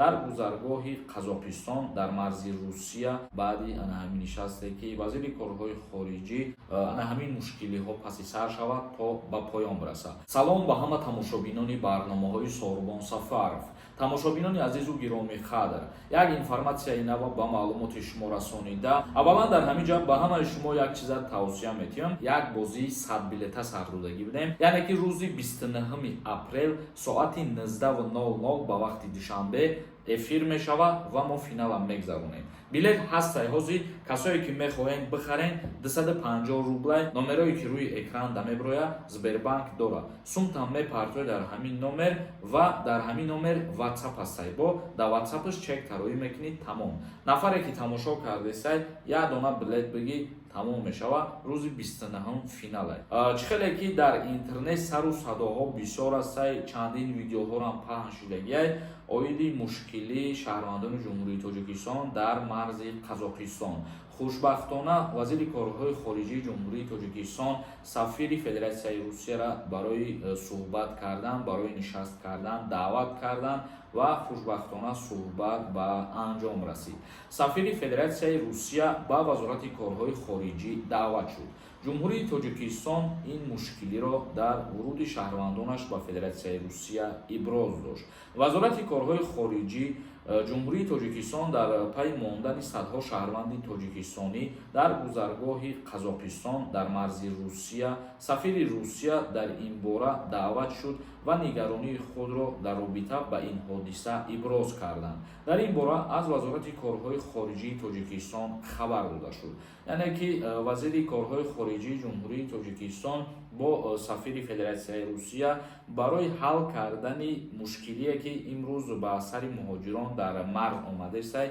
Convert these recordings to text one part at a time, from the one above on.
Дар гузаргоҳи Қазоқистон дар марзи Русия, баъди ана ҳамин нишасте, ки вазири корҳои хориҷӣ, ана ҳамин мушкилиҳо паси сар шавад, то ба поён расад. Салом ба ҳама тамошобинони барномаҳои Сорубон Сафаров. Тамошобинони азизу гиромиқадр, як информатсияи нава ба маълумоти шумо расонида. Аввалан, дар ҳамин ҷо ба ҳамаи шумо як чиза тавсия метиҳам. Як бозии 100 билета сардодагӣ будем, яъне ки рӯзи 29 апрел соати 19:00 ба вақти Душанбе эфир мешавад ва мо финалам мегзаронем. Билет ҳастай ҳозир. Касое ки мехоҳем, бихарен, 250 рублай. Номерое ки рӯи экран да меброяд, Сбербанк дорад. Сумтам мепартоед дар ҳамин номер ва дар ҳамин номер Ватсап ҳастай, бо дар Ватсапаш чек тароӣ мекунед, тамом. Нафаре ки тамошо кардесай, як дона билет бигӣ, тамом мешавад. Рӯзи 29-ум финалай. Чӣ хеле ки дар интернет сару садоҳо бисёр астай, чандин видеоҳорам паҳн шудагиай оиди мушкилии шаҳрвандони Ҷумҳурии Тоҷикистон дар марзи Қазоқистон. Хушбахтона, вазири корҳои хориҷии Ҷумҳурии Тоҷикистон сафири Федератсияи Русияра барои суҳбат кардан, барои нишаст кардан даъват карданд ва хушбахтона суҳбат ба анҷом расид. Сафири Федератсияи Русия ба Вазорати корҳои хориҷӣ даъват шуд. Ҷумҳурии Тоҷикистон ин мушкилиро дар вуруди шаҳрвандонаш ба Федератсияи Русия иброз дошт. Вазорати корҳои хориҷӣ Ҷумҳурии Тоҷикистон дар пайи мондани садҳо шаҳрванди тоҷикистонӣ дар гузаргоҳи Қазоқистон дар марзи Русия, сафири Русия дар ин бора даъват шуд ва нигаронии худро дар робита ба ин ҳодиса иброз карданд. Дар ин бора аз Вазорати корҳои хориҷии Тоҷикистон хабар дода шуд. Яъне ки вазири корҳои хориҷии Ҷумҳурии Тоҷикистон бо сафири Федератсияи Русия барои ҳал кардани мушкилие, ки имрӯз ба сари муҳоҷирон дар марз омадесай,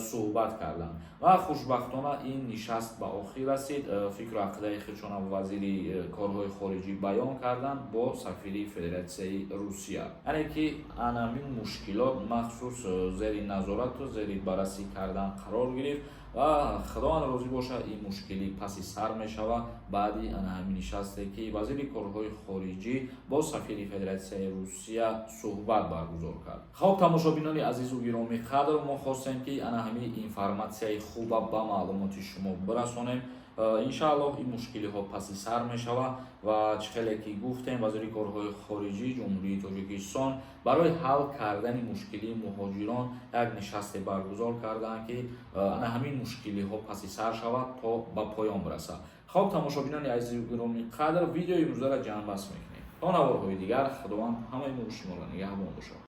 суҳбат карданд ва хушбахтона ин нишаст ба охир расид. Фикру ақидаи худшона вазири корҳои хориҷӣ баён карданд бо сафири Федератсияи Русия. Яъне ки анамин мушкилот махсус зери назорату зери баррасӣ кардан қарор гирифт ва Худованд розӣ бошад, ин мушкилӣ паси сар мешавад баъди ана ҳамин нишасте, ки вазири корҳои хориҷӣ бо сафири Федератсияи Русия суҳбат баргузор кард. Хоб, тамошобинони азизу гиромиқадр, мо хостем, ки ана ҳамин информатсияи хуба ба маълумоти шумо бирасонем. Иншааллоҳ, ин мушкилиҳо паси сар мешавад ва чӣ хеле ки гуфтем, вазири корҳои хориҷии Ҷумҳурии Тоҷикистон барои ҳал кардани мушкилии муҳоҷирон як нишасте баргузор карданд, ки ана ҳамин мушкилиҳо паси сар шавад, то ба поён бирасад. Хоб, тамошобинони азизу гиромиқадр, видеои имрӯзаро ҷамъбаст мекунем. То наворҳои дигар, Худованд ҳамаи мо шуморо нигаҳбон бошад.